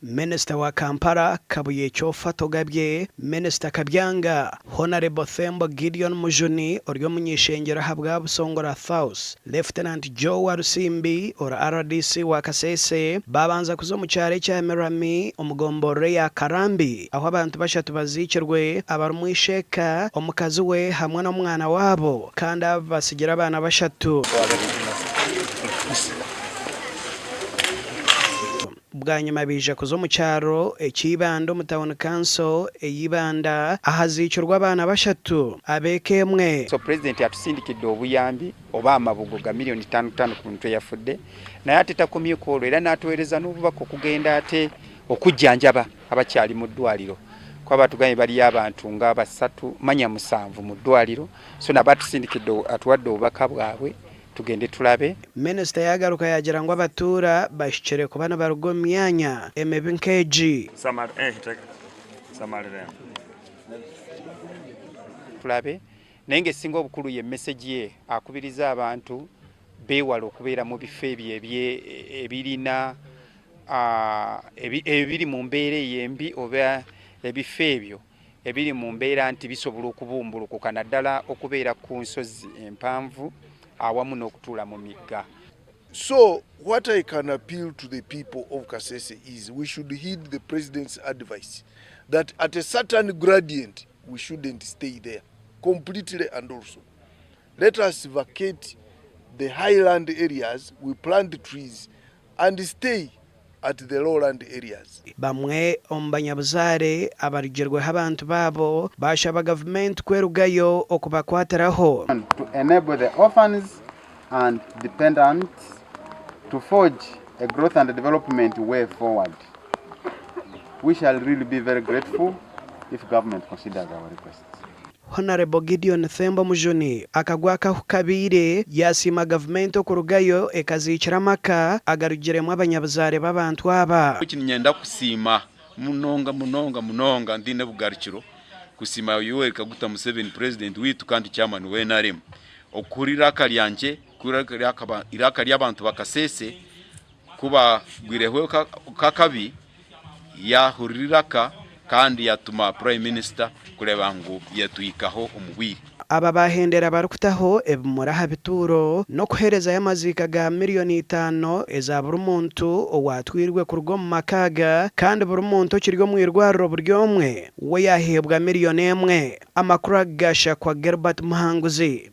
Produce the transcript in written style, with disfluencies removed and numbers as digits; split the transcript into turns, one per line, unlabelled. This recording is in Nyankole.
Minisita wa Kampala, Kabuye Kyofatogabye, Minisita Kabyanga, Honarebo Thembo Gideon Mujuni ori omuny'ishengyero ahabwa Busongora South, Lieutenant Joe Walusimbi ori rdc wa Kasese babanza kuza omu kyaro ekya Mirami omu gomborora eya Karambi ahu abantu bashatu baziikirwe abarimu isheeka, omukazi we hamwe n'omwana waabo kandi aba batsigire abaana bashatu. Bwanyima baija kuza omu kyaro ekya Ibanda omu tauni kanso eya Ibanda ahaziikirwe abaana bashatu ab'eka emwe.
So Purezidenti atusindikidde obuyambi oba amabugo ga miriyoni tano tano ku muntu eyafudde naye ate takomye kwolwo era n'atuweereza n'obubaka okugenda ate okujjanjaba abakyali mu ddwaliro kuba batugambye baliyo abantu nga basatu manya musanvu mu ddwaliro so nabo atusindikidde atuwadde obubaka bwabwe tugende tulabe.
Minisita yaagaruka yaagira ngu abatuura bahikire kuba nibaruga omu myanya emibi nk'egi.
Tulabe naye nga ekisinga obukulu ye message ye akubiriza abantu beewale okubeera mu bifo ebyo ebirina ebiri mu mbeera eyo embi oba ebifo ebyo ebiri mu mbeera nti bisobola okubumbulukuka naddala okubeera ku nsozi empanvu awamu n'okutuula mu migga.
So what I can appeal to the people of Kasese is we should heed the president's advice that at a certain gradient we shouldn't stay there completely and also let us vacate the highland areas, we plant trees and stay at the lowland areas.
Bamwe omu banyabuzaare abarugirweho abantu baabo baashaba gavumenti kwerugayo okubakwatiraho.
To enable the orphans and dependants to forge a growth and development way forward. We shall really be very grateful if government considers our requests.
Honarebo Gideon Thembo Mujuni akagwa akahu kabaire yasiima gavumenti okurugayo ekaziikira amaka agarugiremu abanyabuzaare b'abantu aba.
Eki niinyenda kusiima munonga munonga munonga ntaine bugarukiro kusiima Yoweri Kaguta Museveni purezidenti waitu kandi chairman wa NRM okuhurira eiraka ryangye kuhurira eiraka ry'abantu ba Kasese ku baagwireho nk'akabi yaahurira eiraka kandi yaatuma Prime Minister kureeba ngu yatuhikaho omu bwire.
Aba baahendera barikutaho ebimuri aha bituuro n'okuheerezayo amaziika ga miriyoni itaano eza buri muntu owaatwirwe kuruga omu maka aga kandi buri muntu okiri omu irwariro buri omwe we yaaheebwa miriyoni emwe. Amakuru aga gashakwa Gilbert Muhanguzi.